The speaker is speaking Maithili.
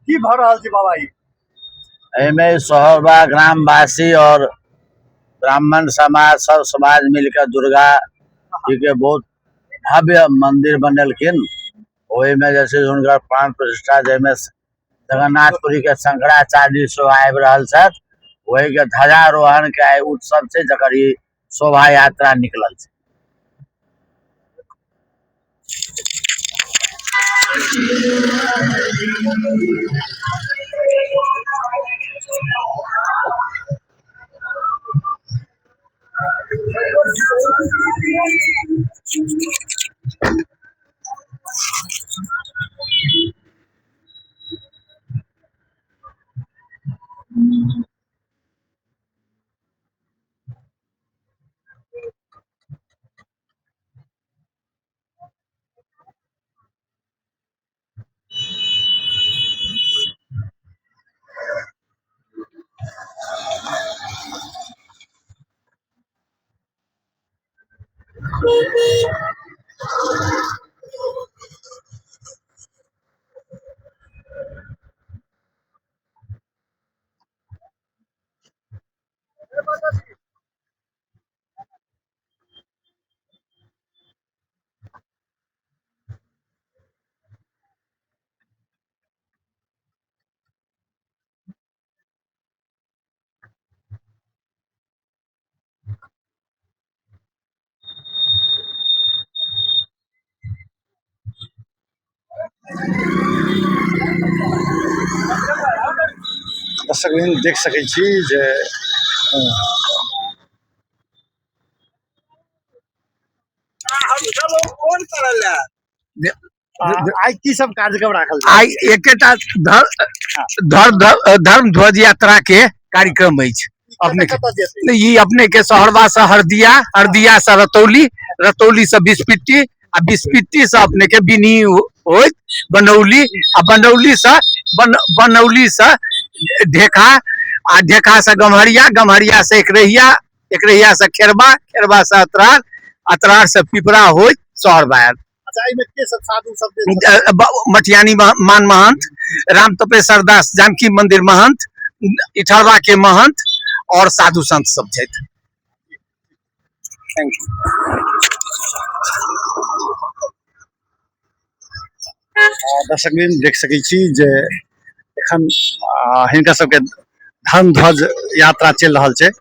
की भऽ रहल छै बाबा ई? एहिमे सोहरबा ग्रामवासी और ब्राह्मण समाज सब समाज मिलकर दुर्गा जी के बहुत भव्य मंदिर बनेलखिन। ओहिमे जे छै से हुनकर प्राण प्रतिष्ठा, जाहिमे जगन्नाथपुरी के शंकराचार्य जी सेहो आबि रहल छथि, ओहि के ध्वजारोहण के आइ उत्सव छै, जकर ई शोभा यात्रा निकलल छै। दर्शक वृन्द देख सकै छी जे आइ की सब कार्यक्रम राखल छै? आइ एकेटा धर्म धर्म ध्वज यात्रा के कार्यक्रम अछि। अपने के कतऽ जेतै? ई अपने के सहरवा से हरदिया, हरदिया से रतौली, रतौली से बिस्पिट्टी, आ बिस्पिट्टी से अपने के बिनी होइत बनौली, आ बनौली से बनौली से ढेखा, आ ढेखा से गम्हरिया, गम्हरिया से एकरहिया, एकरहिया से खेरबा, खेरबा से अतरार, अतरार से पिपरा होइत सहरवा आयल। अच्छा, एहिमे के सब साधु सब जे मटियानी मान महंत, राम तपेश्वर दास जानकी मंदिर महंत, इठरवा के महंत और साधु संत सब छथि। Thank you. दर्शक वृन्द देख सकै छी जे एखन हिनका सबके धर्म ध्वज यात्रा चलि रहल छै।